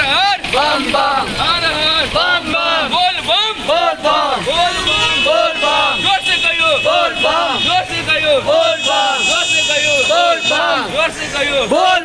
હર બમ બમ. હર હર બમ બમ. બોલ બમ. બોલ બમ. બોલ બમ. બોલ બમ. જોર સે કહ્યું. બોલ બમ. જોર સે કહ્યું. બોલ બમ. જોર સે કહ્યું. બોલ બમ. જોર સે કહ્યું. બોલ.